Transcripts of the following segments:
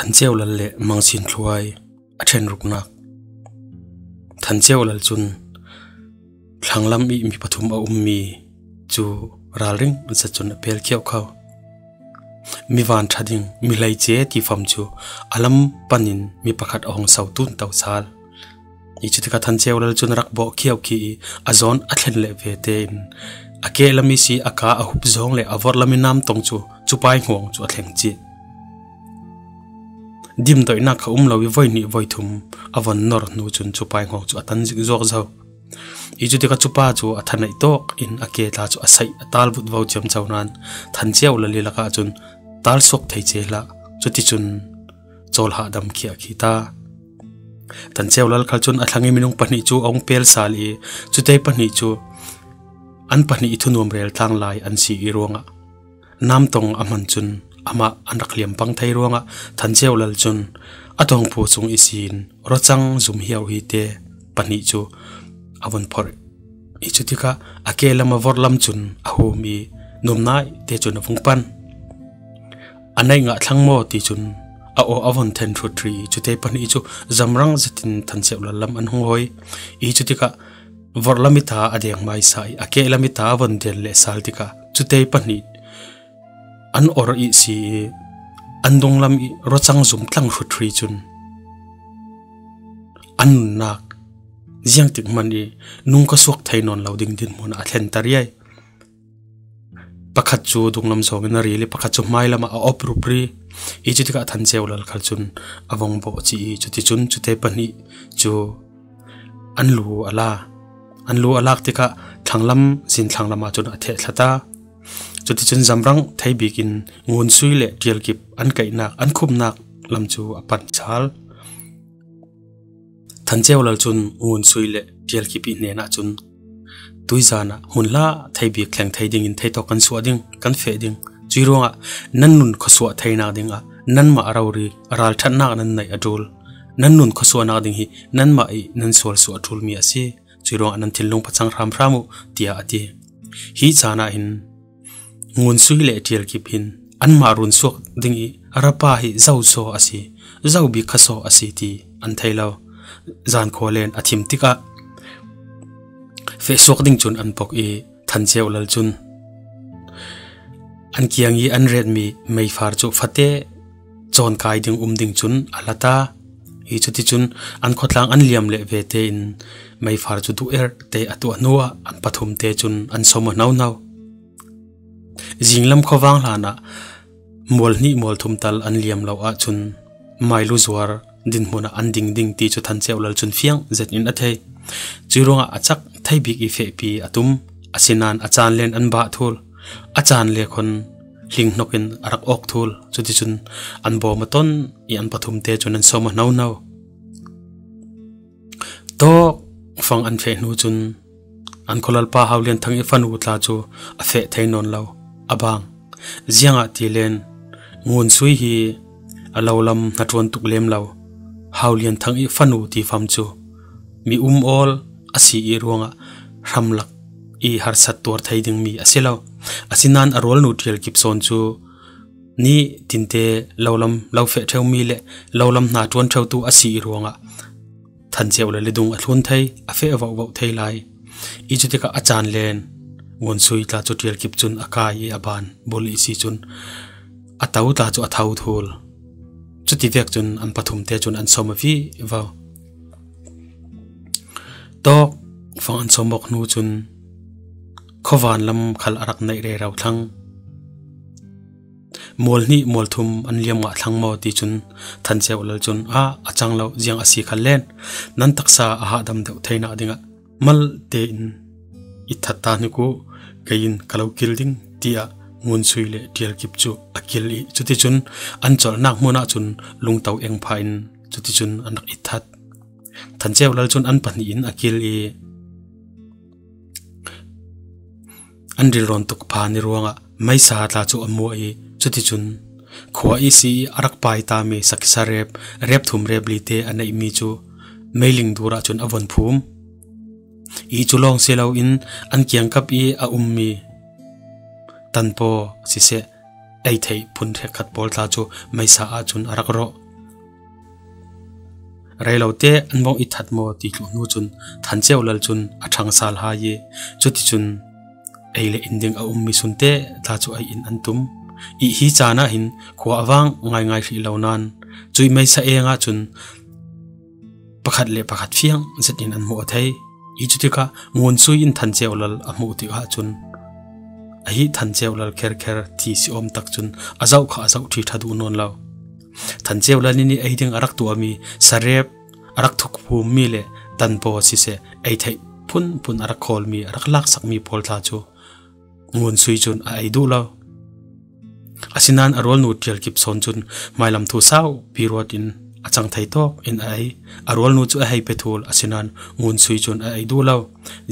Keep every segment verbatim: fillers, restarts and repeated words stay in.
Than Ceu Lal le Mang Sin Thluai a ṭhen ruknak. Than Ceu Lal cun thlanglam i mi pathum a ummi cu ralring zet cun a pel khiau kho. Mi van ṭha ding, mi hleice tifam cu a lam panin mi pakhat a hung so tun to sal. I cutikah Than Ceu Lal cun rak bawh khiau khi i a zawn a thlen leh ve tein a kehlam i si a ka a hup zawng le a vorhlam i nam tong cu cupai hngawng cu a thleng cih. Dimdoihnak kha um lo i voi hnih voi thum a von nor hnu cun cupai hngawng cu a tan zik zuak zo. I cutikah cupa cu a thaneih tawk in a ke tla cu a saih a tal vut vo ciamco nain Than Ceu Lal i lakah cun tal suak thei ce hlah. Cuticun cawl hahdam khi a khi ta. Than Ceu Lal khal cun a thlang i minung pahnih cu a hung pel sal i cutei pahnih cu an pahnih i thunuam rel tlang lai an si i ruangah namtong a hman cun amah an rak hliam pang thei ruangah Than Ceu Lal cun a tawngpu sung i sin ruacang zum hiau hi te pahnih cu a vun phorh i cutikah a kehlam a vorhlam cun a hum i numnai te cun a vung pan. A naih ngah thlang maw ti cun a aw a von then hrut ri i cutei pahnih cu zamrang zetin Than Ceu Lal lam an hung hawi i cutikah vorhlam i ta a deng hmaisa i a kehlam i ta a von den leh sal tikah cutei pahnih an or i si i an dunglam i ruacang zum tlang hrut ri cun an nunnak ziangtik hman i nung ka suak thei nawn lo ding dinhmun ah a thlenter i ai. Pakhat cu dunglam zawngin a ril i pakhat cu hmailam ah a op rupri i cutikah Than Ceu Lal khal cun a vong bawh ci i cuticun cutei pahnih cu an lu a la. An lu a lak tikah thlanglam, zin thlanglam ah cun a theh thlata. Cuticun zamrang thei bik in Ngun Sui le Ṭial Kip an kaihnak, an khumnak lam cu a pan sal. Than Ceu Lal cun Ngun Sui le Ṭial Kip i hnenah cun tuizan ah hmun hla thei bik thleng thei dingin theitawk kan suah ding, kan feh ding. Cuih ruangah nan nun khuasuah theinak dingah nanmah rori ralṭhatnak nan neih a ṭul. Nan nun khuasuahnak ding hi nanmah i nan sual suah a ṭulmi a si. Cuih ruangah nan thinlung pacang hramhram uh, tiah a ti. Hi caan ah hin Ngun Sui le Ṭial Kip hin anmah run suak ding i rapa hi zosaw a si, zobik kha saw a si ti an thei lo. Zan khua len a thim tikah feh suak ding cun an pok i Than Ceu Lal cun an kiang i an retmi meifar cu fate cawn kai ding um ding cun a la ta. I cuticun an khuatlang an liam leh ve tein meifar cu duh er te a tuah hnuah an pathum te cun an sawm aw hnohno. Zinglam khuavang hlanah mual hnih mual thum tal an liam lo ahcun mailu zuar dinhmun ah an ding ding ti cu Than Ceu Lal cun fiang zet in a thei. Cuih ruangah a cak thei bik i fehpi a tum, asinain a caan len an bah thul, a caan le khon hling hnok in a rak awk thul. Cuticun an bawm a ton i an pathum te cun an sawm aw hnohno. Tawk fang an feh hnu cun an khualalpa Hau Lian Thang i fanu tla cu a feh thei nawn lo, a bang. Ziangahtile Ngun Sui hi a lo lam hnaṭuan tuk lem lo. Hau Lian Thang i fanu tifam cu mi um awl a si i ruangah hramlak i harsat tuar thei dingmi a si lo. Asinain a rualnu Ṭial Kip sawn cu ni tinte lo lam lo feh ṭheumi le lo lam hnaṭuan ṭheutu a si i ruangah Than Ceu Lal i dung a thlun thei, a feh vohvoh thei lai. I cutikah a caan len Ngun Sui tla cu Ṭial Kip cun a kai i a ban bul i si cun a to tla cu a tho thul. Cuti vek cun an pathum te cun an sawm aw vivo. Tawk fang an sawm awk hnu cun khuavan lam khal a rak neih rero thlang. Mual hnih mual thum an liam ngah thlang maw ti cun Than Ceu Lal cun, ah, a cang lo, ziang a si khal len nan taksa a hahdam deuh theinak dingah malte in i that ta hnik uh, kei in ka lo kil ding, tiah Ngun Sui le Ṭial Kip cu a kil i cuticun an colhnak hmun ah cun lungto eng pha in cuticun an rak i that. Than Ceu Lal cun an pahnih in a kil i an rilrawn tuk phan i ruangah meisa tla cu a muah i cuticun khua i si i a rak pai tami sakisa rep, rep thum rep li te a neihmi cu meiling dur ah cun a von phum i cu lawng si loin an kiangkap i a ummi tanpaw siseh, ei theih phun hrekkhat pawl tla cu meisa ah cun a rak rawh. Rei lote an bawng i that maw ti thluh hnu cun Than Ceu Lal cun a ṭhang sal hai i, cuticun ei le in ding a ummi sunte tla cu ei in an tum. I hi caan ah hin khua a vang ngaingai hrih lo nain cuih meisa eng ah cun pakhat le pakhat fiang zetin an hmuh a thei. I cutikah Ngun Sui in Than Ceu Lal a hmuh tikah cun, ahi Than Ceu Lal kherkher ti si awm tak cun a zoh kha a zoh ṭhi ṭha duh nawn lo. Than Ceu Lal in i ei ding a rak tuahmi sarep, a rak thukphummi le tanpaw siseh, ei theih phunphun a rak khawlmi, a rak laksakmi pawl tla cu Ngun Sui cun a ei duh lo. Asinain a rualnu Ṭial Kip sawn cun hmailam thu saupi ruat in a cang thei tawk in a ei. A rualnu cu a hei pe thul, asinain Ngun Sui cun a ei duh lo.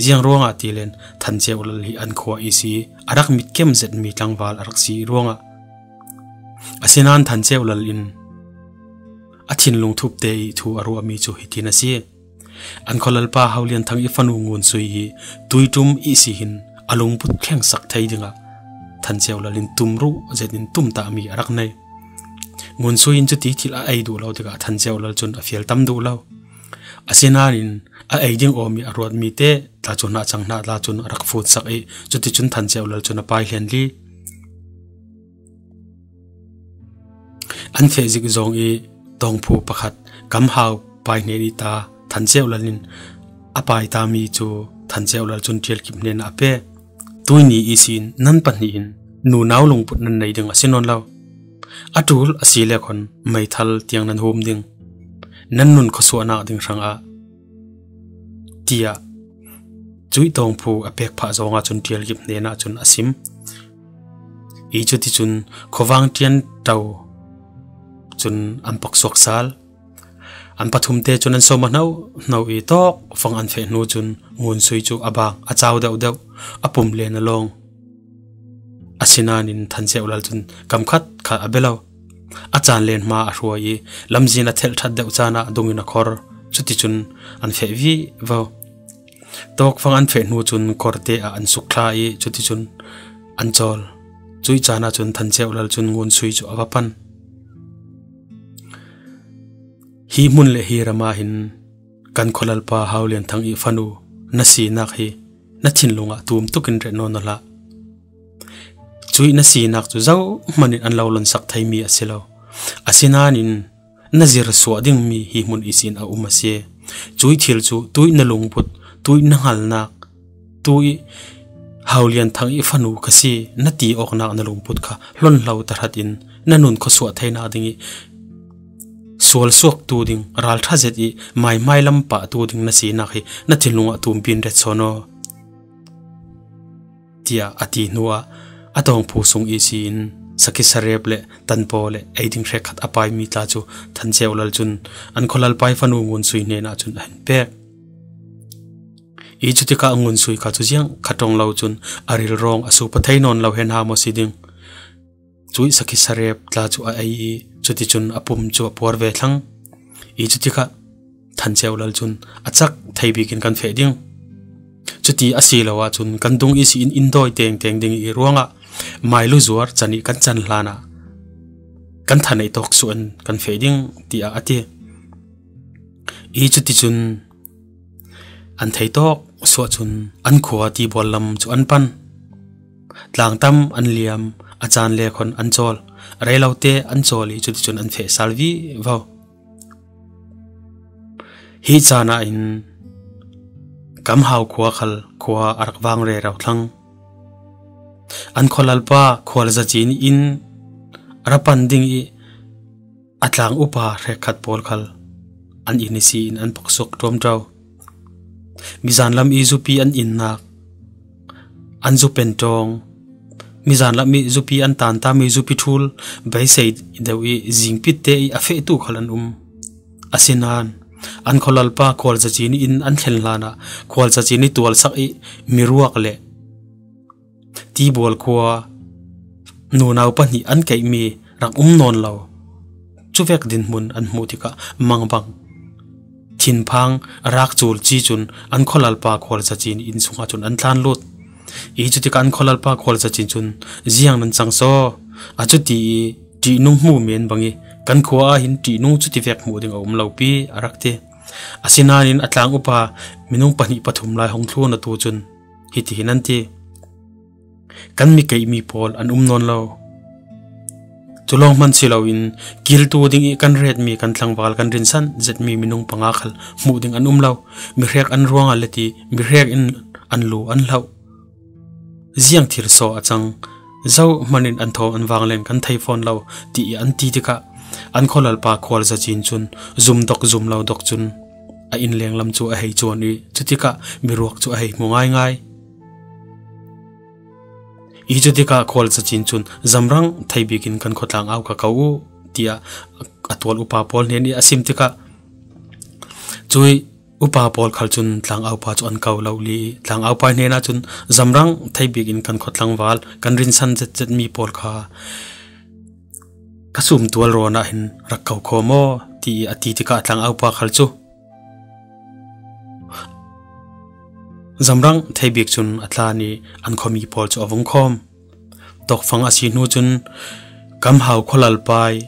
Ziang ruangah ti len Than Ceu Lal hi an khua ihsi a rak mitkem zetmi tlangval a rak si ruangah. Asinain Than Ceu Lal in a thinlung thupte i thu a ruahmi cu hitin a si. An khualalpa Hau Lian Thang i fanu Ngun Sui hi tuiṭum ihsi hin a lungput thlengsak thei dingah Than Ceu Lal in tum ruh zetin tum tahmi a rak nei. Ngun Sui in cuti thil a ei duh lo tikah Than Ceu Lal cun a fial tam duh lo. Asinain a ei ding awmi a ruatmi te tla cu hnahcang hnah tla cun a rak funsak i, cuticun Than Ceu Lal cun a pai hlen li. An feh zik zong i tawngphu pakhat Kam Hau pai hnen i ta Than Ceu Lal in a pai tami cu Than Ceu Lal cun Ṭial Kip hnenah a pe. Tuini ihsin nan pahnih in nunau lungput nan nei ding a si nawn lo. A ṭul a si le khawn meithal tiang nan hum ding, nan nun khuasuahnak ding hrangah, tiah cuih tawngphu a pek phah zongah cun Ṭial Kip hnenah cun a sim. I cuticun khuavang ṭian ṭo cun an poksuak sal. An pathumte cun an sawm a hno hno i tawk fang an feh hnu cun Ngun Sui cu a bang a cau deuhdeuh, a pum len a lawng. Asinain Than Ceu Lal cun kam khat kha a bia lo. A caan len hma a hruai i lamzin a thelh ṭhat deuh caan ah dungin a khor. Cuticun an feh vivo. Tawkfang an feh hnu cun kawrte ah an suk thla i cuticun an cawl. Cuih caan ah cun Than Ceu Lal cun Ngun Sui cu a va pan. Hi hmun le hi ram ah hin kan khualalpa Hau Lian Thang i fanu na sinak hi na thinlung ah tum tukin ret nawn hlah. Cuih na sinak cu zohman in an lo lonsak theimi a si lo. Asinain na zir suah dingmi hi hmun ihsin a um a si. Cuih thil cu tuih na lungput, tuih na hngalnak, tuih Hau Lian Thang i fanu ka si na ti awknak na lungput kha hlonhlo tahratin na nun khuasuah theinak ding i sual suaktu ding, ralṭha zet i maimai lam pahtu ding na sinak hi na thinlung ah tumpin ret sawn aw, tiah a ti hnuah a tawngphu sung ihsin sakhi sarep le tanpaw le ei ding hrekkhat a paimi tla cu Than Ceu Lal cun an khualalpa i fanu Ngun Sui hnenah cun a hin pek. I cutikah Ngun Sui kha cu ziang kha ṭong lo cun a rilrawng a supa thei nawn lo hen hau maw si ding. Cuih sakhi sarep tla cu a ei i cuticun a pum cu a puar ve thlang. I cutikah Than Ceu Lal cun a cak thei bikin kan feh ding. Cuti a si lo ahcun kan dung ihsi in in dawi tengteng ding i ruangah mailu zuar can i kan can hlanah kan thaneih tawk suah in kan feh ding, tiah a ti. I cuticun an thei tawk suah cun an khua tibual lam cu an pan. Tlangtam an liam, a caan le khawn an cawl, reilote an cawl i cuticun an feh sal vivo. Hi caan ah in Kam Hau khua khal khua a rak vang rero thlang. An khualalpa Khual Zacin in a ra pan ding i a tlang upa hrekkhat pawl khal an inn ihsi in an poksuak ṭuamṭo. Mizan lam i zupi an innak, an zu pen ṭawng, mizan lam i zupi an tanta mi zupi ṭhul beisei deuh i zingpitte i a fehtu khal an um. Asinain an khualalpa Khual Zacin in an thlen hlanah Khual Zacin i tualsak i miruak le tibual khua nunau pahnih an keihmi rak um nawn lo. Cuvek dinhmun an hmuh tikah mangbang thinphang rak cul ci cun an khualalpa Khual Zacin inn sungah cun an tlan lut. I cutikah an khualalpa Khual Zacin cun, "Ziang nan cang saw? A cuti i ṭihnung hmu men bang i Kan khua ah hin ṭihnung cuti vek hmuh ding a um lo pi, a rak ti. Asinain a tlang upa minung pahnih pathum lai hong thlun a tu cun hitihin an ti, "Kan mi keihmi pawl an um nawn lo. Cu lawng hman si loin kiltu ding ih kan retmi kan tlangval kan rinsan zetmi minung panga khal hmuh ding an um lo. Mihrek an ruangah let ih mihrek in an lu an hloh. Ziang thil saw a cang, zohman in an thawm an vanglen kan thei fawn lo," ti ih an ti tikah an khualalpa Khualzacin cun zum dok zum lo dok cun a inn lenglam cu a hei cuan ih cutikah miruak cu a hei hmu ngaingai. Ih cutikah Khualzacin cun, "Zamrang thei bik in kan khuatlang au ka ko uh," tiah a tual upa pawl hnen ih a sim tikah cui upa pawl khal cun tlangaupa cu an ko lo li ih tlangaupa hnenah cun, "Zamrang thei bik in kan khuatlangval kan rinsan zetzetmi pawl kha ka sumtual rawn ah hin rak ko khawm aw," ti ih a ti tikah tlangaupa khal cu zamrang thei bik cun a tlan ih an khuami pawl cu a vung khawm. Tawkfang a si hnu cun Kamhau khualalpa ih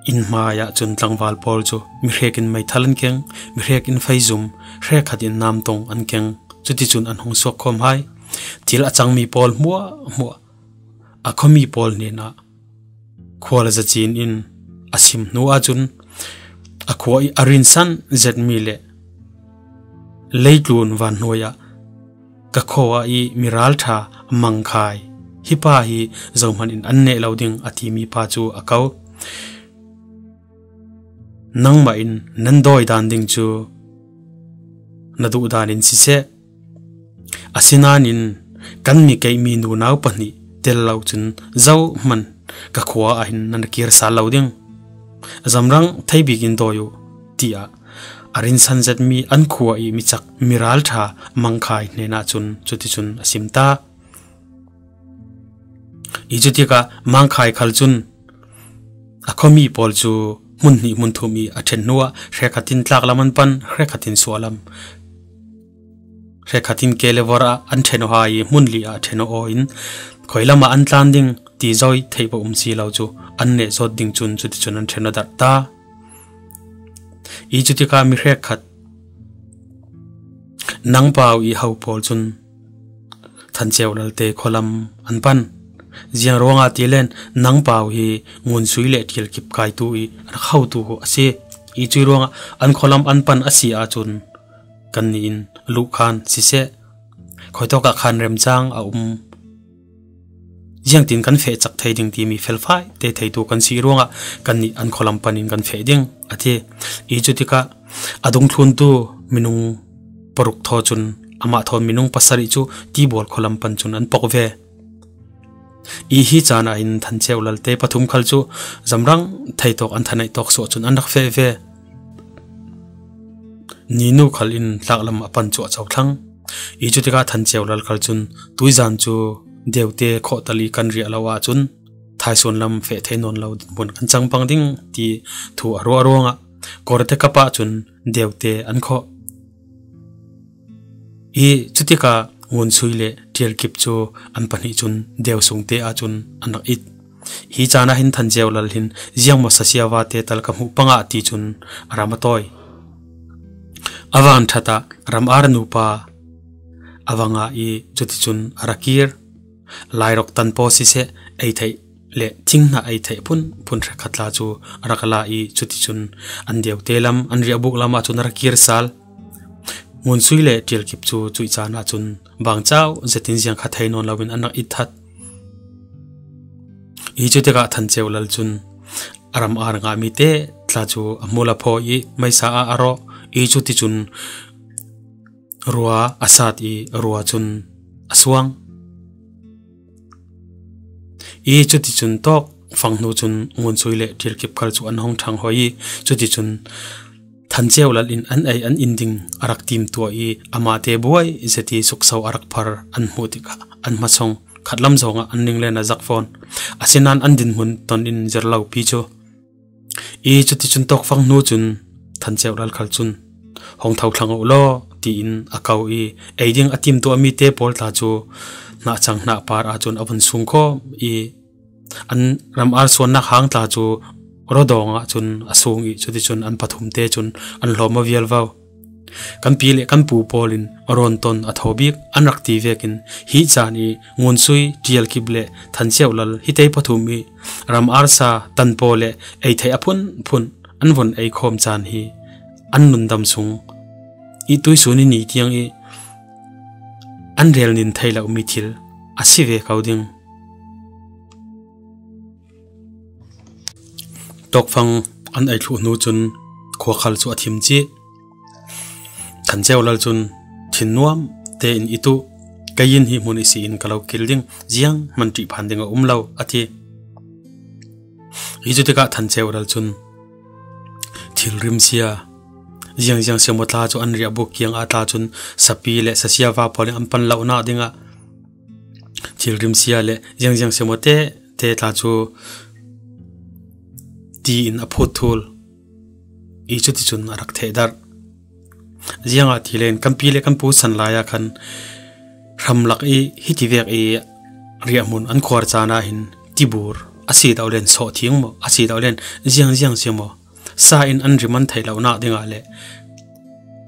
inn hmaiah cun tlangval pawl cu mihrek in meithal an keng, mihrek in feizum, hrekkhat in namtong an keng. Cuticun an hung suak khawm hai. Thil a cangmi pawl hmuahhmuah a khuami pawl hnenah Khualzacin in a sim hnu ahcun a khua ih a rinsan zetmi le leitlun vanhnuai ah ka khua ih miralṭha Mangkhai, hi pa hi zohman in an neh lo ding a timi pa cu a ko. Nangmah in nan dawi dan ding cu na duh dan in siseh, asinain kan mi keihmi nunau pahnih tel lo cun zohman ka khua ah hin nan kir sal lo ding. Zamrang thei bik in dawi uh, tiah a rinsan zetmi an khua ih micak miralṭha Mangkhai hnenah cun cuticun a sim ta. Ih cutikah Mangkhai khal cun a khuami pawl cu hmun hnih hmun thum ih a ṭhen hnuah hrekkhat in tlaklam an pan, hrekkhat in suahlam, hrekkhat in ke le vor ah an ṭhen aw hai ih hmun li ah ṭhen aw aw in khuilam ah an tlan ding ti zoi theih paoh um si lo cu an neh zawt ding cun cuticun an ṭhen aw darh ta. Ih cutikah mi hrekkhat Nangpau ih ho pawl cun Thanceu Lalte khualam an pan. Ziang ruangah tilen Nangpau hi Ngunsui le Ṭialkip kaitu ih rak hotu a si. Ih cuih ruangah an khualam an pan a si ahcun kannih in luhkhan siseh, khuitawk ah khan remcang a um. Ziangtin kan feh cak thei ding timi felfai te theitu kan si ruangah kannih an khualam panin kan feh ding, a ti. Ih cutikah a dungthluntu minung paruk thaw cun amah thawn minung pasarih cu Tibual khualam pan cun an pok ve. Ih hi caan ah hin Thanceu Lalte pathum khal cu zamrang theitawk an thaneih tawk suah cun an rak feh ve. Ninu khal in tlaklam a pan cuah cothlang. Ih cutikah Thanceu Lal khal cun tuizan cu Deute khawhtal ih kan riah lo ahcun thaisun lam feh thei nawn lo dinhmun kan cang pang ding ti thu a ruah ruangah Kawrte kap ahcun Deute an khawh. Ih cutikah Ngunsui le Ṭialkip cu an pahnih cun Deu sungte ahcun an rak it. Hi caan ah hin Thanceu Lal hin ziangmaw sasia vate tal ka hmuh pangah ti cun a ram a tawi. A vanṭhat ah ram ar nupa a va ngah ih cuticun a ra kir. Lairok tan paw siseh, ei theih le thinghnah ei theih phunphun hrekkhat tla cu a rak la ih cuticun an Deute lam, an riahbuk lam ahcun a ra kir sal. Ngunsui le Ṭialkip cu cuih caan ahcun bangcau zetin ziangkha thei nawn loin an rak it that. Ih cutikah Thanceu Lal cun a ram ar ngahmi te tla cu a hmul a phaw ih meisa ah a rawh. Ih cuticun rua a sat ih rua cun a suang. Ih cuticun tawk fang hnu cun Ngunsui le Ṭialkip khal cu an hung ṭhang hoi ih cuticun Thanceu Lal in an ei an in ding a rak timtuah ih amahte buai zet ih sukso a rak phar an hmuh tikah an hmasawng khatlam zongah an ning len a zak fawn. Asinain an dinhmun ton in zir lo pi cu. Ih cuticun tawkfang hnu cun Thanceu Lal khal cun, "Hong tho thlang uh law," tiin a ko ih ei ding a timtuahmi te pawl tla cu hnahcang hnahpar ahcun a vun sungkhawm ih an ram arsuannak hang tla cu rawdawng ah cun a sung i cuticun an pathumte cun an hlawm aw vial vo. Kan pi le kan pu pawl in rawnton a thaw bik an rak ti vekin hi caan i Ngun Sui, Ṭial Kip le Than Ceu Lal hi te pathum i ram arsa tan paw le ei theih a phunphun an von ei khawm caan hi an nundam sung i tuisun i ni tiang i an rel nin thei lomi thil a si ve ko ding. Tawkfang an ei thluh hnu cun khua khal cu a thim cih. Than Ceu Lal cun thin nuam tein i tuh, kei in hi hmun i si in ka lo kil ding, zianghman ṭih phan ding a um lo, a ti. Hi cu tikah Than Ceu Lal cun thilrim sia ziangziang siamaw tla cu an riahbuk kiang ah tla cun sapi le sasiava pawl in an pan lonak dingah thilrim sia le ziangziang siamaw te te tla cu ti in a phut thul i cuticun a rak thehdarh. Ziangahtile kan pi le kan pu san lai ah khan hramlak i hitivek i riahhmun an khuar caan ah hin tibur a si doh len sawhthing maw, a si doh len ziangziang siamaw sa in an rim an theih lonak dingah le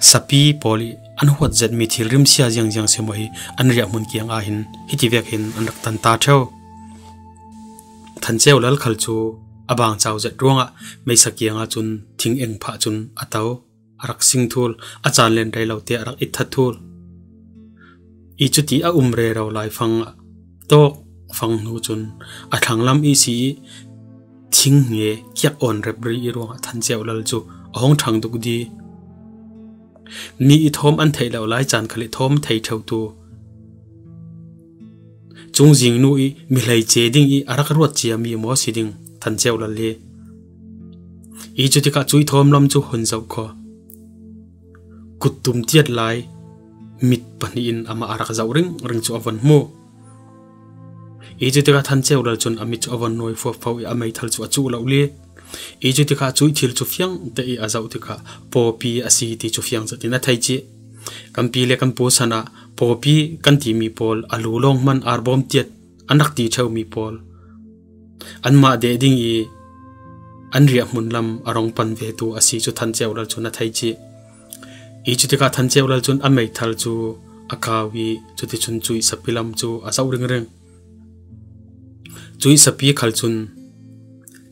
sapi pawl i an huat zetmi thilrim sia ziangziang siamaw hi an riahhmun kiang ah hin hitivek hin an rak tan ta ṭheu. Than Ceu Lal khal cu a bang cau zet ruangah meisa kiang ah cun thing eng phah cun a to, a rak sing thul, a caan len rei lo te a rak itthat thul. I cuti a um rero lai fang ah tawk fang hnu cun a thlanglam i si i thing hnge kiak awn rep rih i ruangah Than Ceu Lal cu a hung ṭhang duk di. Mi i thawm an theih lo lai caan khal i thawm thei ṭheutu cungzing nu i mi hleice ding i a rak ruat ciami maw si ding Than Ceu Lal hi. I cu tikah cuih thawm lam cu hun zoh kho. Kut tum tiat lai mit pahnih in amah a rak zoh ringring cu a von hmu. I cu tikah Than Ceu Lal cun a mit cu a von nawi fuafo i a meithal cu a cuh lo li. I cu tikah cuih thil cu fiang te i a zoh tikah pawpi a si ti cu fiang zet in a thei cih. Kan pi le kan pu san ah pawpi kan timi pawl a lu lawng hman arbawm tiat an rak ti ṭheumi pawl anmah deh ding i an riahhmun lam a rong pan vetu a si cu Than Ceu Lal cun a thei cih. I cu tikah Than Ceu Lal cun a meithal cu a kau i cuticun cuih sapi lam cu a zoh ringring. Cuih sapi khal cun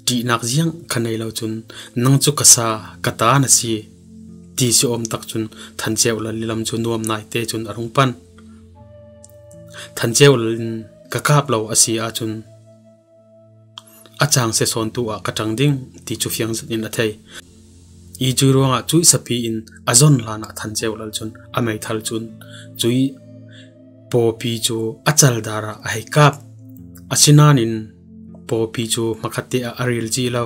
ṭihnak ziang kha nei lo cun nang cu ka sa ka ta na si ti si awm tak cun Than Ceu Lal i lam cu nuam naite cun a rung pan. Than Ceu Lal in ka kap lo a si ahcun a cang se sawntu ah ka ṭang ding ti cu fiang zet in a thei. I cuih ruangah cuih sapi in a zon hlanah Than Ceu Lal cun a meithal cun cuih pawpi cu a caldar ah a hei kap. Asinain pawpi cu hmakhatte ah a ril ci lo.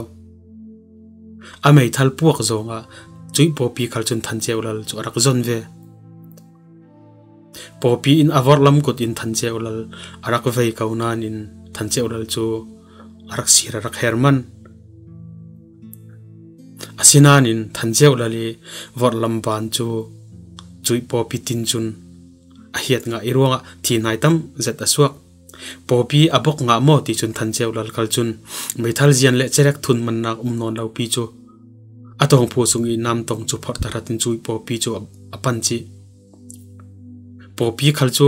A meithal puak zawngah cuih pawpi khal cun Than Ceu Lal cu a rak zon ve. Pawpi in a vorhlam kut in Than Ceu Lal a rak vei ko nain Than Ceu Lal cu a rak sir a rak her man. Asinain Than Ceu Lal i vorhlam van cu cuih pawpi tin cun a hiat ngah i ruangah thi hnai tam zet a suak. Pawpi a bok ngah maw ti cun Than Ceu Lal khal cun meithal zian le cerek thun mannak um nawn lo pi cu a tawngphu sung i nam tawng cu phorh tahratin cuih pawpi cu a, a pan cih. Pawpi khal cu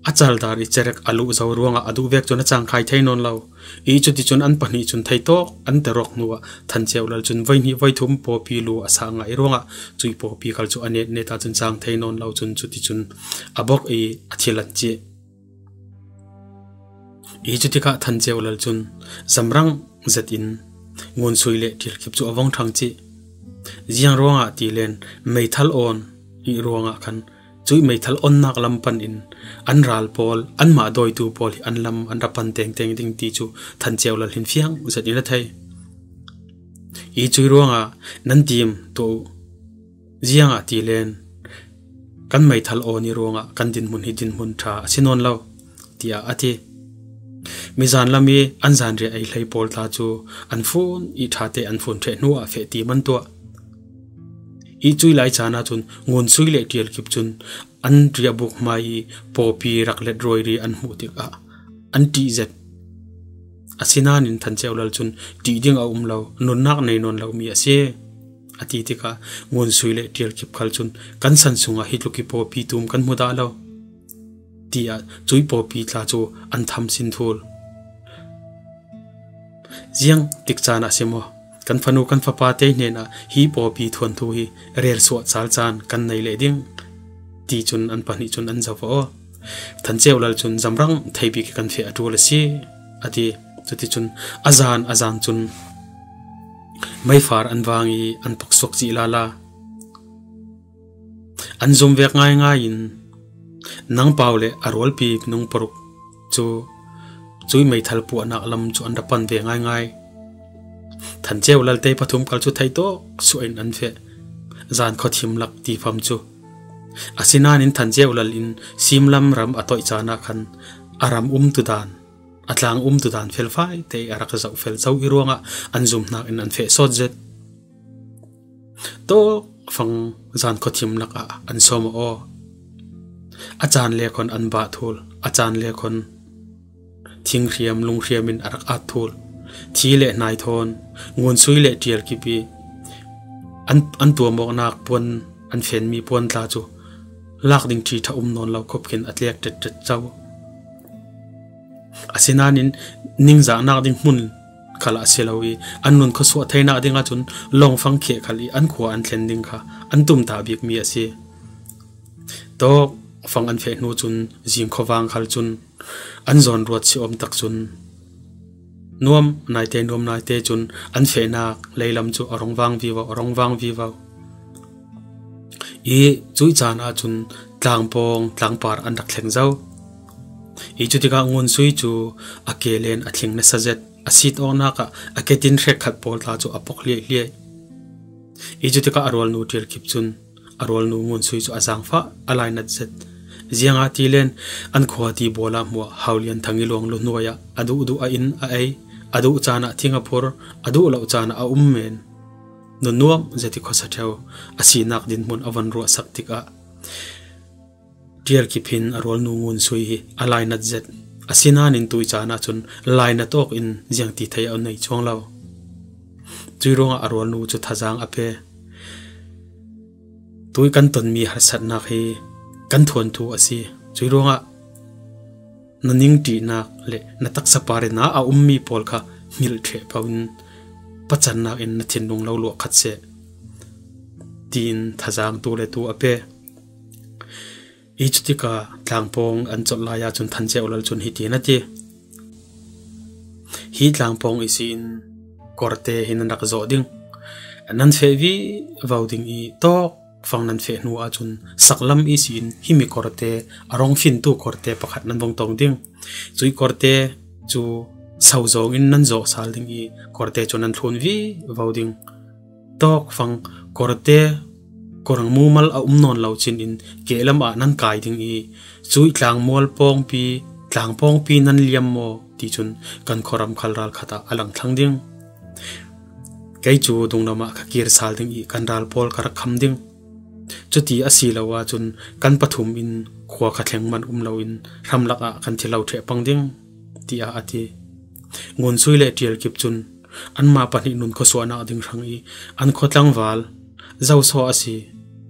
a caldar i cerek a luh zo ruangah a duh vek cun a cangkhai thei nawn lo. I cuticun an pahnih cun theitawk an terawk hnuah Than Ceu Lal cun voi hnih voi thum pawpi lu a sah ngah i ruangah cuih pawpi khal cu a netnet ahcun cang thei nawn lo cun cuticun a bok i a thil an cih. I cutikah Than Ceu Lal cun zamrang zet in Ngun Sui le Ṭial Kip cu a vong ṭhang cih. Ziang ruangah ti len meithal awn i ruangah khan cuih meithal onnak lam pan in an ral pawl, anmah dawitu pawl hi an lam an ra pan tengteng ding ti cu Than Ceu Lal hin fiang zet in a thei. I cuih ruangah nan tim tuah uh. Ziangah ti len kan meithal awn i ruangah kan dinhmun hi dinhmun ṭha a si nawn lo, tiah a ti. Mizan lam i an zanriah ei hlei pawl tla cu an fun i ṭhate an fun ṭheh hnuah feh ti man tuah. I cuih lai caan ahcun Ngun Sui le Ṭial Kip cun an riahbuk hmai i pawpi rak let ruairi an hmuh tikah an ṭih zet. Asinain Than Ceu Lal cun ṭih ding a um lo, nunnak nei nawn lomi a si, a ti tikah Ngun Sui le Ṭial Kip khal cun, "Kan san sungah hi tluk i pawpi tum kan hmu dah lo," tiah cuih pawpi tla cu an tham sin thul. Ziang tik caan ah si maw, kan fanu kan fapa te hnenah hi pawpi thuanthu hi rel suah cal caan kan nei leh ding, ti cun an pahnih cun an zoh aw. Than Ceu Lal cun, "Zamrang thei bik i kan feh a ṭul a si," a ti. Cuticun a zan a zan cun meifar an vang i an paksuak cih lala. An zum vek ngaingai in Nang Pau le a rualpi Nung Paruk cu cuih meithal puahnak lam cu an ra pan ve ngaingai. Than Ceu Lal te pathum khal cu theitawk suah in an feh. Zan khuathim lak ti fam cu. Asinain Than Ceu Lal in Simlam ram a toih caan ah khan a ram umtu dan, a tlang umtu dan felfai te a rak zoh fel zo i ruangah an zumhnak in an feh sawt zet. Tawkfang zan khuathim lakah an sawm aw. A caan le khuan an bah thul, a caan le khuan thinghriam, lunghriam in a rak at thul. Thi le hnai thawn, Ngun Sui le Ṭial Kip i an, an tuam awknak puan, an fenmi puan tla cu lak ding ṭhi ṭha um nawn lo khop khin a tlek ṭetṭet co. Asinain ningzahnak ding hmun khal a si lo i, an nun khuasuah theinak ding ahcun lawngfang kheh khal i an khua an thlen ding kha an tumtah bikmi a si. Tawkfang an feh hnu cun zing khuavang khal cun an zawn ruat si awm tak cun nuam naite, nuam naite cun an fehnak leilam cu a rung vang vivo, a rung vang vivo. I cuih caan ahcun tlangpawng, tlangpar an rak thleng zo. I cutikah Ngun Sui cu a ke len a thling nasa zet, a sit awknak ah a ke tin hrek khat pawl tla cu a pok hliaihliai. I cutikah a rualnu Ṭial Kip cun a rualnu Ngun Sui cu a zaangfah, a lainat zet. Ziangahtile an khua ti bual ah hmuah Hau Lian Thang i luang lu hnuai ah a duh duh a in a ei, a duh caan ah thing a phur, a duh lo caan ah a um men. Nunuam zet i khuasa ṭheu a sinak dinhmun a van ruahsak tikah Ṭial Kip hin a rualnu Ngun Sui hi a lainat zet. Asinain tuih caan ahcun lainat awk in ziangti thei a nei cuang lo. Cuih ruangah a rualnu cu thazaang a pe. Tuih kan tonmi harsatnak hi kan thuanthu a si. Cuih ruangah na ningṭihnak le na taksa par in a ummi pawl kha hngilh ṭheh paoh in pacannak in na thinlung lo luah khat seh, tiin thazaang tu le tu a pe. I cutikah tlangpawng an colh lai ahcun Than Ceu Lal cun hitin a ti, "Hi tlangpawng ihsin kawrte hi nan rak zawh ding, nan feh vivo ding i tawk fang nan feh hnu ahcun saklam ihsin himi kawrte a rong fintu kawrte pakhat nan vung tong ding. Cuih kawrte cu so zawng in nan zawh sal ding i kawrte cu nan thlun vivo ding. Tawk fang kawrte kawrang mumal a um nawn lo cin in kehlam ah nan kai ding i cuih tlangmual pawngpi, tlang pawngpi nan liam maw ti cun kan khuaram khal ral khat ah a lang thlang ding. Kei cu dunglam ah ka kir sal ding i kan ral pawl ka rak kham ding. Cuti a si lo ahcun kan pathum in khua kha thleng man um lo in hramlak ah kan thi lo ṭheh pang ding," tiah a ti. Ngun Sui le Ṭial Kip cun anmah pahnih nun khuasuahnak ding hrang i an khua tlangval zoso a si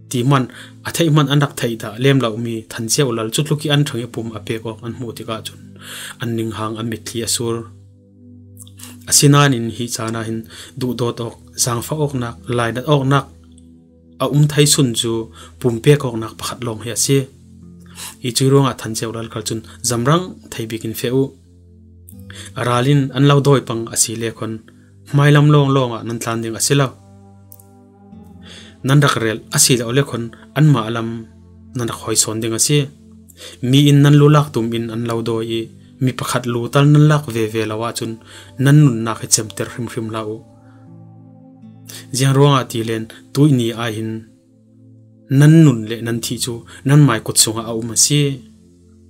ti hman a theih hman an rak theih dah lem lomi Than Ceu Lal cu tluk i an ṭhang i pum a pek awk an hmuh tikah cun an ninghang an mitthli a sur. Asinain hi caan ah hin duhdawt awk, zaangfah awknak, lainat awknak a um thei sun cu pumpek awknak pakhat lawng hi a si. I cuih ruangah Than Ceu Lal khal cun, "Zamrang thei bik in feh u. A ral in an lo dawi pang a si le khuan hmailam lawnglawng ah nan tlan ding a si lo. Nan rak rel a si lo le khuan anmah lam nan rak hawi sawn ding a si. Mi in nan lu lak tum in an lo dawi i mi pakhat lu tal nan lak veve lo ahcun nan nunnak hi cemter hrimhrim hlah u. Ziang ruangah ti len tuih ni ah hin nan nun le nan thih cu nanmai kut sungah a um a si,"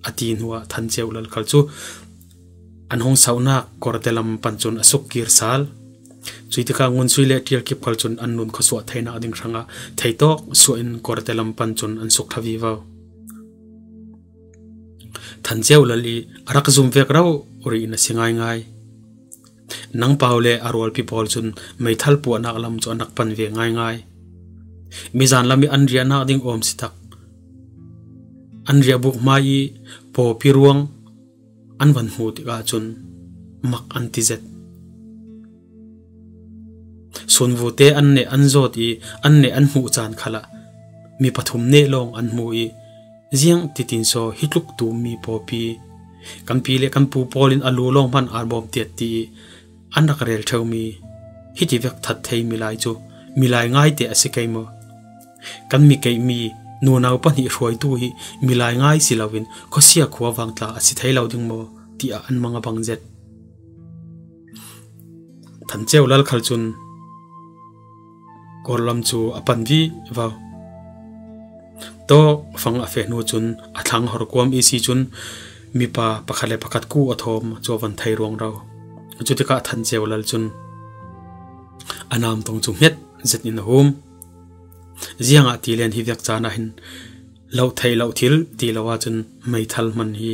a ti hnuah Than Ceu Lal khal cu an hung sauhnak kawrte lam pan cun a suk kir sal. Cuih tikah Ngun Sui le Ṭial Kip khal cun an nun khuasuah theinak ding hrangah theitawk suah in kawrte lam pan cun an suk ṭha vivo. Than Ceu Lal i a rak zum vek rori in a si ngaingai. Nang pau le a rualpi pawl cun meithal puahnak lam cu an rak pan ve ngaingai. Mizan lam i an riahnak ding awm si tak, an riah buk hmai i pawpi ruang an van hmuh tikah cun mak an ti zet. Sunvute an neh an zawt i an neh an hmuh caan khalah mi pathum neh lawng an hmuh i, ziang titin saw hi tluk tummi pawpi kan pi le kan pu pawl in a lu lawng hman aa bawm tiat ti i an rak rel ṭheumi hiti vek that thei milai cu milai ngaite a si kei maw? Kan mi keihmi nunau pahnih hruaitu hi milai ngai si loin khuasia khua vang tla a si thei lo ding maw tiah an mang a bang zet. Than Ceu Lal khal cun Kawrlam cu a pan vivo. Tawk fang a feh hnu cun a thlang hor kuam i si cun mipa pakhat le pakhat ku a thawm cu a van thei ruangro. Cutikah Than Ceu Lal cun a namtong cu hnget zet in a hum. Ziangahtile hi vek caan ah hin lo theih lo thil ti lo ahcun meithal hman hi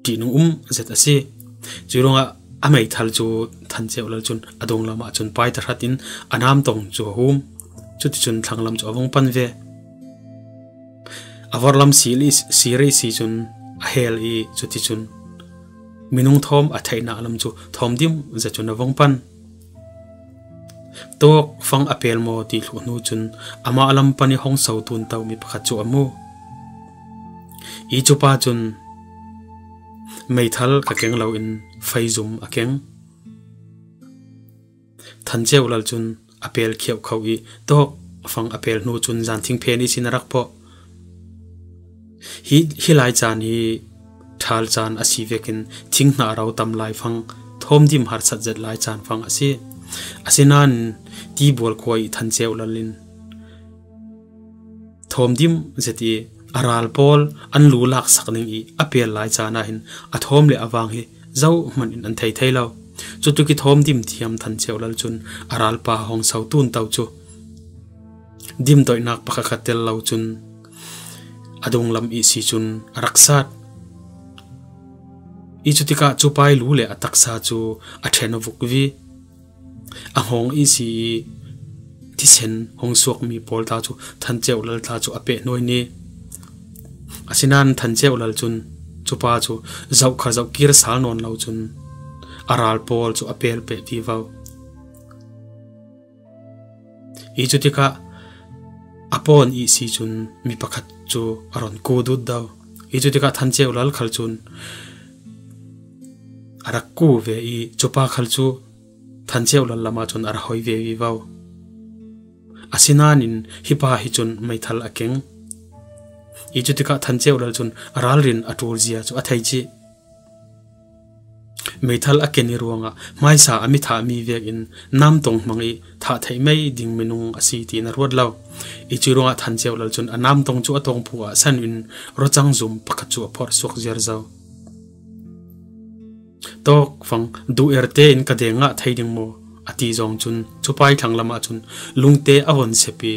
ṭihnung um zet a si. Cuih ruangah a meithal cu Than Ceu Lal cun a dunglam ahcun pai tahratin a namtong cu a hum. Cuticun thlanglam cu a vung pan ve. A vorhlam sir i si cun a hel i cuticun minung thawm a theihnak lam cu thawm dim zet cun a vung pan. Tawk fang a pel maw ti thluh hnu cun amah lam pan i hong so tun tomi pakhat cu a mu. I cupa cun meithal ka keng loin feizum a keng. Than Ceu Lal cun a pel khiauh kho i tawk fang a pel hnu cun zan thingphen ihsin a rak pawh. Hi, hi lai caan hi ṭhal caan a si vekin thing hna ro tam lai fang, thawm dim harsat zet lai caan fang a si. Asinain tibual khua i Than Ceu Lal in thawm dim zet i a ral pawl an lu laksak ning i a pel lai caan ah hin a thawm le a vang hi zohman in an thei thei lo. Cutuk i thawm dim thiam Than Ceu Lal cun a ralpa hong so tun to cu dimtoihnak pakhat khat tel lo cun a dunglam i si cun a rak sat. I cutikah cupai lu le a taksa cu a ṭhen a vuk vi. A hngawng i si i thisen hong suakmi pawl tla cu Than Ceu Lal tla cu a peh hnuai ni. Asinain Than Ceu Lal cun cupa cu zohkha zoh kir sal nawn lo cun a ral pawl cu a pel peh vivo. I cutikah a pawn i si cun mi pakhat cu a ron ku dut do. I cutikah Than Ceu Lal khal cun a rak ku ve i cupa khal cu Than Ceu Lal lam ahcun a ra hoi ve vivo. Asinain hi pa hi cun meithal a keng. I cutikah Than Ceu Lal cun a ralrin a ṭul zia cu a thei cih. Meithal a ken i ruangah hmaisa a mi thahmi vekin namtong hmang i thah theih mei ding minung a si ti na ruat lo. I cuih ruangah Than Ceu Lal cun a namtong cu a tawngpu ah san in ruacang zum pakhat cu a phorh suak ziarzo. Tawk fang duh erte in ka deng ngah thei ding maw a ti zong cun cupai thlang lamah cun lungte a von sep i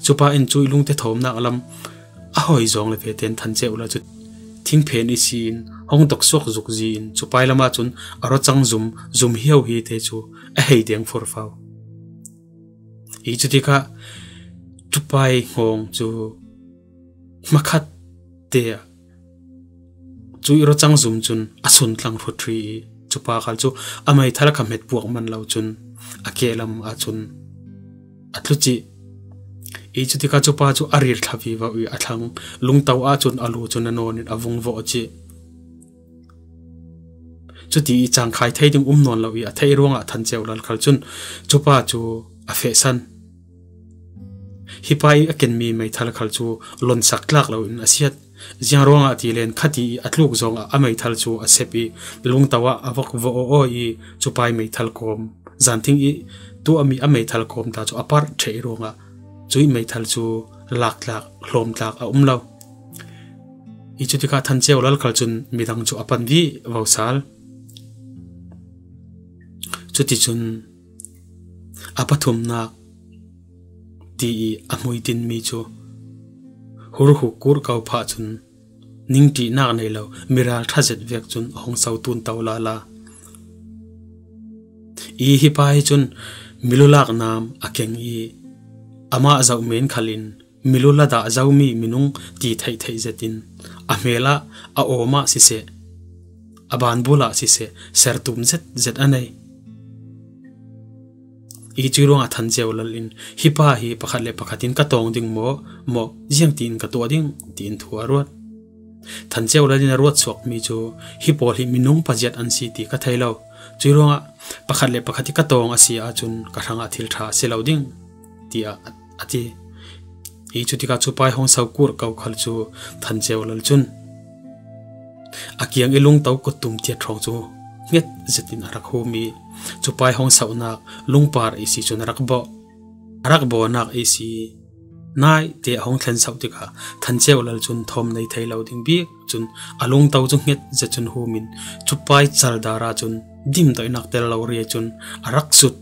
cupa in cuih lungte thawmnak lam a hoi zong le vetein Than Ceu Lal cu thingphen i si in hong toksuak zukzi in cupai lamah cun a ruacang zum, zum hiau hi te cu a hei deng furfau. I cutikah cupai hngawng cu hmakhat te ah cuih ruacang zum cun a sun tlang hrut hrih i cupa khal cu a meithal kha hmet puak man lo cun a kehlam ahcun a tlu cih. I cutikah cupa cu a rir thla vivo i a thlang lungto ahcun a lu cun a nawn in a vung vawh cih. Cuti i cangkhai thei ding um nawn lo i a theih ruangah Than Ceu Lal khal cun cupa cu a fehsan. Hi pa i a kenmi meithal khal cu lonsak tlak loin a siat. Ziang ruangah ti len khati i a tluk zongah a meithal cu a sep i lungto ah a vok vawh aw i cupai meithal kawm zanthing i tuahmi a meithal kawm ta cu a parh ṭheh i ruangah cuih meithal cu laktlak, hlawmtlak a um lo. I cutikah Than Ceu Lal khal cun midang cu a pan vivo sal. Cuticun a pathumnak ti i a hmui tinmi cu hurhuk kurh ko phah cun ningṭihnak nei lo miral ṭha zet vek cun a hong so tun to lala. I hi pa hi cun milu lak nam a keng i amah zoh men khalin milu la dah zomi minung ti theih theih zetin a hmel ah a awm ah siseh, a banbul ah siseh, sertum zet zet a nei. I cuih ruangah Than Ceu Lal in hi pa hi pakhat le pakhat in ka tawng ding maw, maw, ziangtin ka tuah ding tiin thu a ruat. Than Ceu Lal in a ruat suakmi cu hi pawl hi minung paziat an si ti ka thei lo. Cuih ruangah pakhat le pakhat hi ka tawng a si ahcun ka hrangah thil ṭha a si lo ding, tiah a, a ti. I cutikah cu pa i hong so kur ko khal cu Than Ceu Lal cun a kiang i lungto kuttum tiat hrawng cu hnget zetin a rak hum i cu pa i hong sohnak lungpar i si cun a rak bawh. A rak bawhnak i si naite a hong thlen sauh tikah Than Ceu Lal cun thawm nei thei lo ding bik cun a lungto cu hnget zet cun hum in cu pa i cal dar ahcun dimdoihnak tel lo riai cun a rak sut.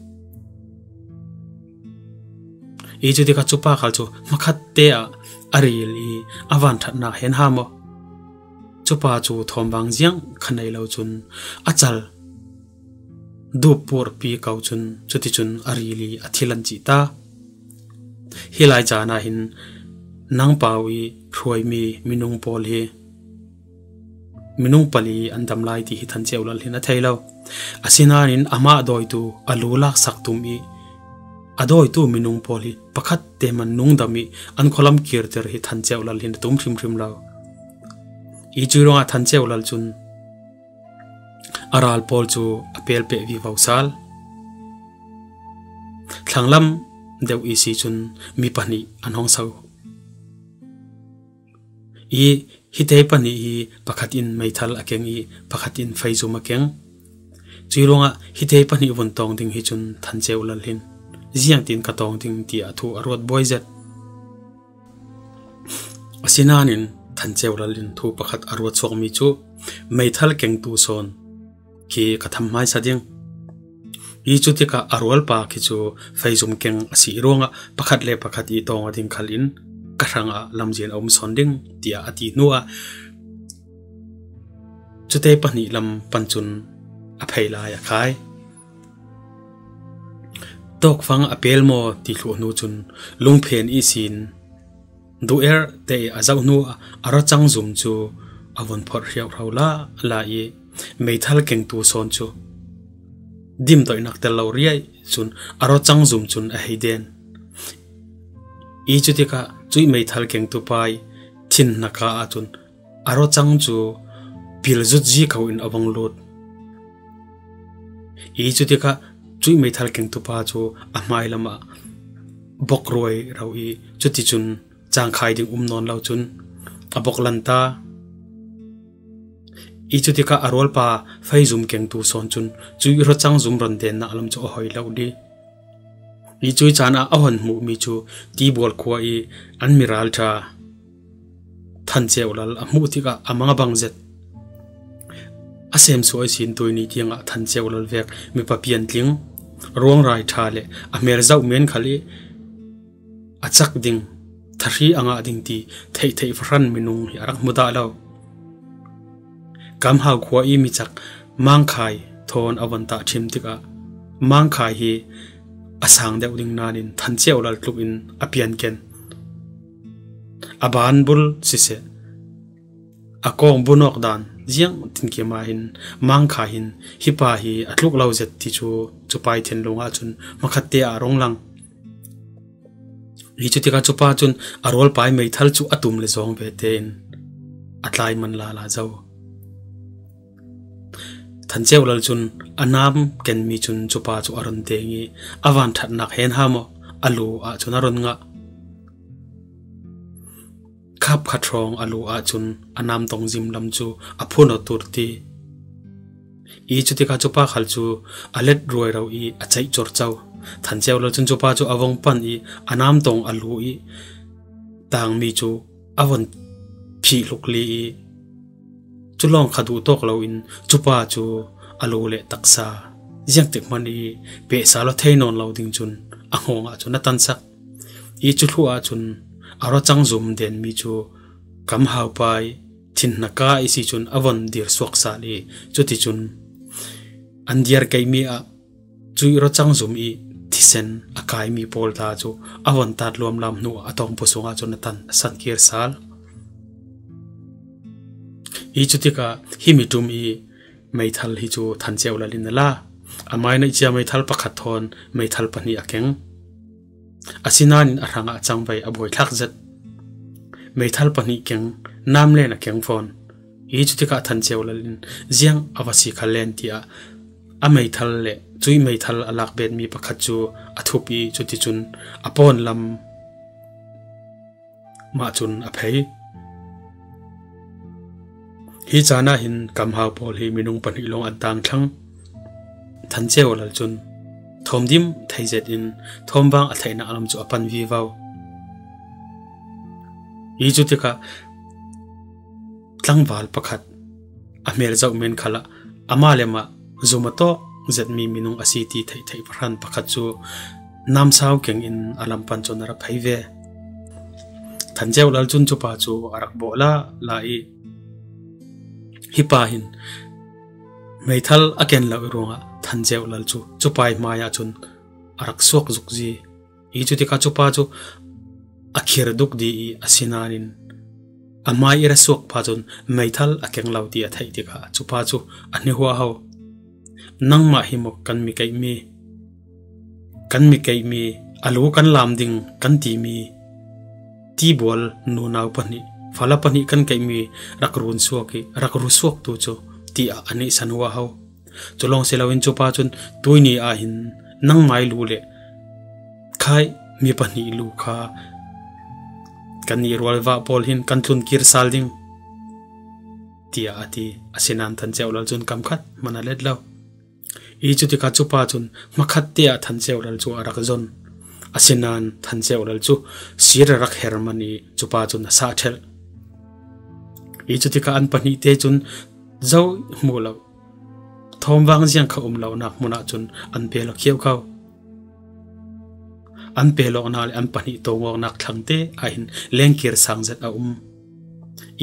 I cutikah cu pa khal cu hmakhatte ah a ril i a vanṭhatnak hen ha maw? Cu pa cu thawm vang ziang kha nei lo cun a cal dup purpi ko cun cuticun a ril i a thil an cih ta. Hi lai caan ah hin nang pau i hruaimi minung pawl hi minung pali an dam lai ti hi Than Ceu Lal hin a thei lo. Asinain amah dawitu a lu laksak tum i a dawitu minung pawl hi pakhat te hman nungdam i an khualam kirter hi Than Ceu Lal hin a tum hrimhrim lo. I cuih ruangah Than Ceu Lal cun a ral pawl cu a pelpeh vivo sal. Thlanglam deuh i si cun mi pahnih an hong so i hite pahnih hi pakhat in meithal a keng i pakhat in feizum a keng. Cuih ruangah hite pahnih vun tawng ding hi cun Than Ceu Lal hin ziangtin ka tawng ding tiah thu a ruat buai zet. Asinain Than Ceu Lal in thu pakhat a ruat suakmi cu meithal kengtu sawn khi ka tham hmaisa ding. I cutikah a rualpa khi cu feizum keng a si ruangah pakhat le pakhat i tawng a ding khal in ka hrangah lamzin a um sawn ding, tiah a ti hnuah cute pahnih lam pan cun a phei lai a khai. Tawkfang a pel maw ti thluh hnu cun lungphen ihsin duh er te i a zoh hnu a rocang zum cu a vun phorh hriauhro la la i meithal kengtu sawn cu dimdoihnak tel lo riai cun a rocang zum cun a hei den. I cutikah cuih meithal kengtu pa i thin hnaka ahcun a rocang cu pil zutzi ko in a vung lut. I cutikah cuih meithal kengtu pa cu a hmai lamah bok ruai ro i cuticun cangkhai ding um nawn lo cun a bok lan ta. I cutikah a rualpa feizum kengtu sawn cun cuih rocang zum ron dennak lam cu a hoi lo dih. I cuih caan ah a hon hmuhmi cu Tibual khua i an miralṭha Than Ceu Lal a hmuh tikah a mang a bang zet. A semsuai sin tuini tiangah Than Ceu Lal vek mipa piantling, ruangrai ṭha le a hmel zoh men khal i a cak ding, thahri a ngah ding ti theihtheih fahran minung hi a rak hmu dah lo. Kamhau khua i micak Mangkhai thawn a vun tah ṭhim tikah Mangkhai hi a sang deuh ding nain Than Ceu Lal tluk in a pianken. A banbul siseh, a kawng bunawk dan ziang tinkim ah hin Mangkhai hin hi pa hi a tluk lo zet ti cu cu pa i thinlung ahcun hmakhatte ah a rung lang. Hi cutikah cu pa cun a rualpa i meithal cu a tum le zawng ve tein a tlai man lala zo. Than Ceu Lal cun a nam kenmi cun cu pa cu a run teng i a vanṭhatnak hen ha maw a lu ahcun a run ngah. Khap khat hrawng a lu ahcun a nam tong zim lam cu a phun aw tur ti. I cutikah cu pa khal cu a let ruai ro i a ceih corco. Than Ceu Lal cun cu pa cu a vung pan i a nam tong a lu i tangmi cu a vun phih hluk li i cu lawng kha duh tawk loin cu pa cu a lu le taksa ziangtik hmanh i pehsa lo thei nawn lo ding cun a hngawng ahcun a tansak. I cu thluh ahcun a rocang zum denmi cu kamhau pa i thin hnaka i si cun a von dir suak sal i cuticun an dir keimi ah cuih rawcang zum i thisen a kaimi pawl ta cu a von tat luamlam hnu ah a tawngpu sungah cun a tan a san kir sal. Hi cutikah himi ṭum i meithal hi cu Than Ceu Lal in a la. A mai naih cia meithal pakhat thawn meithal pahnih a keng. Asinain a hrangah a cangvai a buaithlak zet. Meithal pahnih keng, namlen a keng fawn. Hi cutikah Than Ceu Lal in ziang a va si kha len tiah a meithal le cuih meithal a lak betmi pakhat cu a thup i cuticun a pawn lam mah cun a phei. Hi caan ah hin kamhau pawl hi minung pahnih lawng an tang thlang. Than Ceu Lal cun thawm dim thei zet in thawm vang a theihnak lam cu a pan vivo. Hi cutikah tlangval pakhat a hmel zoh men khalah amah le mah zum a tawk zetmi minung a si ti theih theih pahran pakhat cu namsau keng in a lam pan cun a rak phei ve. Than Ceu Lal cun cupa cu a rak bawh la la i hi pa hin meithal a ken lo i ruangah Than Ceu Lal cu cupa i hmaiah cun a rak suak zukzi. Hi cutikah cupa cu a khir duk di i asinain a hmai i ra suak pa cun meithal a keng lo ti a theih tikah cupa cu a hnihuah ho. Nangmah hi maw kan mi keihmi, kan mi keihmi, a lu kan lam ding kan timi tibual nunau pahnih, fala pahnih kan keihmi rak run suak i rak ru suak tu cu tiah a nihsan huah ho. Cu lawng si loin cupa cun tuini ah hin nangmai lu le khai mi pahnih lu kha kan i rualvah pawl hin kan tlun kir sal ding, tiah a ti. Asinain Than Ceu Lal cun kam khat hman a let lo. Hi cutikah cupa cun hmakhat te ah Than Ceu Lal cu a rak zon. Asinain Than Ceu Lal cu sir a rak her man i cupa cun a sah ṭhelh. Hi cutikah an pahnih te cun zo hmuh lo, thawmvang ziang kha um lonak hmun ah cun an peel khiau kho. An peel awknak le an pahnih tawng awknak thlang te ah hin lengkir sang zet a um.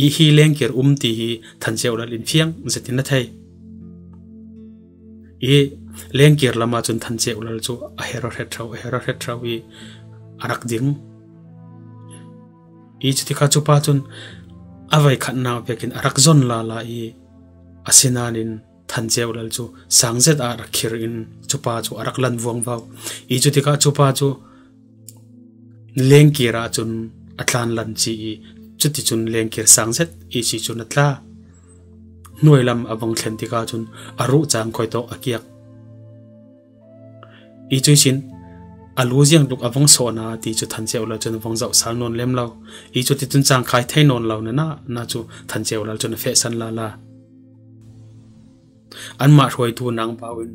I hi lengkir um ti hi Than Ceu Lal in fiang zet in a thei. I lengkir lam ah cun Than Ceu Lal cu a her aw hret hro, a her aw hret hro i a rak ding. I cutikah cupa cun a voikhatnak vekin a rak zon lala i asinain Than Ceu Lal cu sang zet ah rak khir in cupa cu a rak lan vuangvo. I cutikah cupa cu lengkir ah cun a tlan lan ci i cuticun lengkir sang zet i si cun a tla. Hnuai lam a vang thlen tikah cun a ruh cang khuai tawk a kiak. I cuih sin a lu ziang tluk a vang sawhna ti cu Than Ceu Lal cun a vang zoh sal nawn lem lo. I cuticun cangkhai thei nawn lo na na na cu Than Ceu Lal cun a fehsan lala. Anmah hruaitu Nang Pau in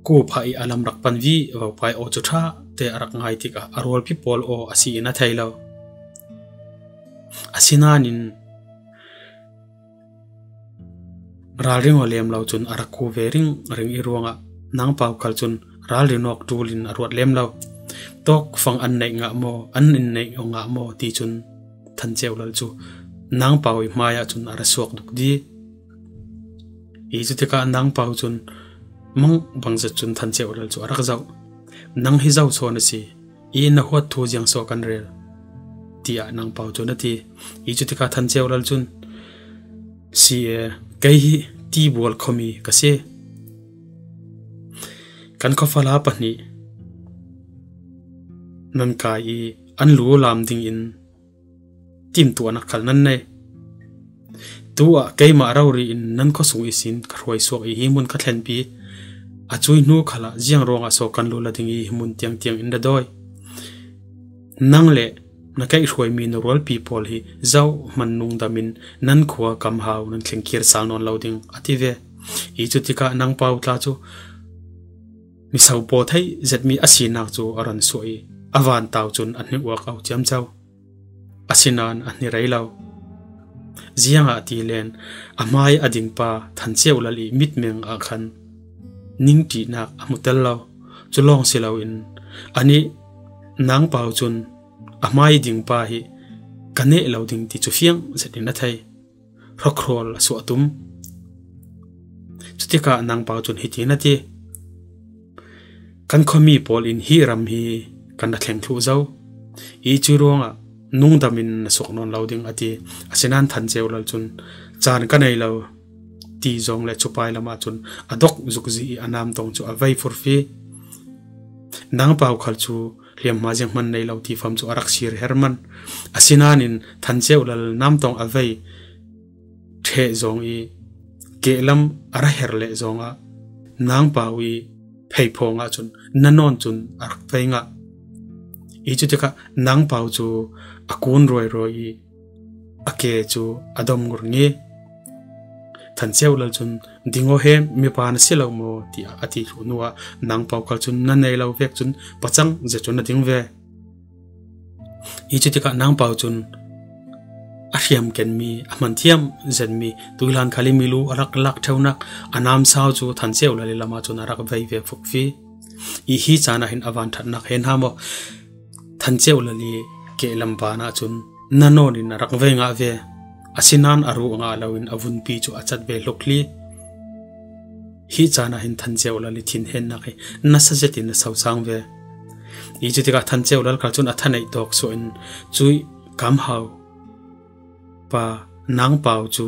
ku phah i a lam rak pan vivo pa i aw cu ṭha te a rak ngai tikah a rualpi pawl aw a si in a thei lo. Asinain ralring aw lem lo cun a rak ku ve ring ring i ruangah Nang Pau khal cun ralring awk ṭul in a ruat lem lo. Tawkfang an neih ngah maw, an in neih aw ngah maw ti cun Than Ceu Lal cu Nang Pau i hmaiah cun a ra suak duk di. I cutikah Nang Pau cun mang bangzet cun Than Ceu Lal cu a rak zoh. Nang hi zo sawn a si i na huat thu ziang saw kan rel, tiah Nang Pau cun a ti. I cutikah Than Ceu Lal cun, si e, kei hi tibual khuami ka si. Kan khuafala pahnih nan kai i an lu lam dingin timtuahnak khal nan nei. Tu ah keimah rori in nan khuasung ihsin ka hruai suak i hi hmun ka thlenpi. A cui hnu khalah ziang ruangah saw kan lu la ding i hi hmun tiangtiang in ra dawi. Nang le na kaihhruaimi na rualpi pawl hi zohhmanh nungdam in nan khua kamhau nan thlengkir sal nawn lo ding, a ti ve. I cutikah Nang Pau tla cu miso paw theih zetmi a sinak cu a ran suah i a vantau cun a hnih uak au ciamco. Asinain a hni rei lo. Ziangahtile a hmai a dingpa Than Ceu Lal i mitmeng ah khan ningṭihnak a hmu tel lo. Cu lawng si loin anih Nang Pau cun a hmai dingpa hi ka neh lo ding ti cu fiang zetin a thei. Hrokhrawl a suah tum. Cutikah Nang Pau cun hitin a ti, Kan khuami pawl in hi ram hi kan na thleng thluh zo. I cu ruangah nungdam in na suk nawn lo ding a ti. Asinain Than Ceu Lal cun, caan ka nei lo ti zong le cupai lamah cun a dok zukzi i a namtong cu a vei furfi. Nang Pau khal cu hliamhma zianghman nei lo ti fam cu a rak sir her man. Asinain Than Ceu Lal namtong a vei ṭheh zong i kehlam a ra her leh zongah Nang Pau i pheiphawng ah cun na nawn cun a rak vei ngah. I cu tikah Nang Pau cu a kun ruairuai i a ke cu a dom ngur ngi. Than Ceu Lal cun, "Ding aw he, mipa na si lo maw?" tiah a ti thluh hnuah Nang Pau khal cun, "Na nei lo vek cun pacang zia cu na ding ve." I cu tikah Nang Pau cun a hriam kenmi, a hman thiam zenmi, tuihlan khal i milu a rak lak ṭheunak a namsau cu Than Ceu Lal i lamah cun a rak vei ve fukfi. I hi caan ah hin a van ṭhatnak he hna maw? Than Ceu Lal i kehlam ban ah cun na nawn in a rak vei ngah ve. Asinain a ruh ngah loin a vunpi cu a cat ve hlukli. Hi caan ah hin Than Ceu Lal i thinhennak hi nasa zetin a sosang ve. I cu tikah Than Ceu Lal khal cun a thaneih tawk suah in cuih Kam Hau pa Nang Pau cu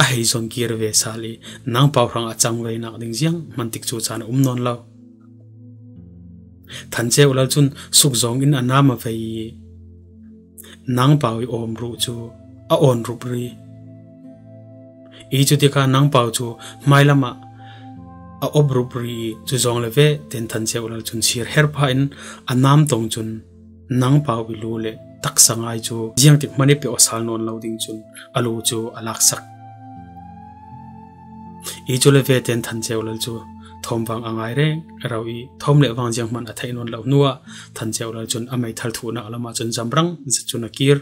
a hei zon kir ve sal i Nang Pau hrang a cangveinak ding zianghman tik cu caan a um nawn lo. Than Ceu Lal cun suk zong in a nam a vei i Nang Pau i awm ruh cu a awn rup rih. I cu tikah Nang Pau cu hmailam ah a op rup rih i cu zong le ve ten Than Ceu Lal cun sir her phah in a namtong cun Nang Pau i lu le taksa ngai cu ziangtik hmanh i pe aw sal nawn lo ding cun a lu cu a laksak. I cu le ve ten Than Ceu Lal cu thawmvang a ngai reng rau i thawm le vang zianghman a theih nawn lo hnuah Than Ceu Lal cun a meithal thuhnak lamah cun zamrang zet cun a kir.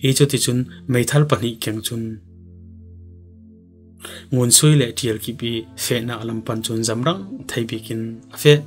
I cu ti cun meithal pahnih keng cun ngunsui le ṭial kip i fehnak lam pan cun zamrang thei bik in a feh.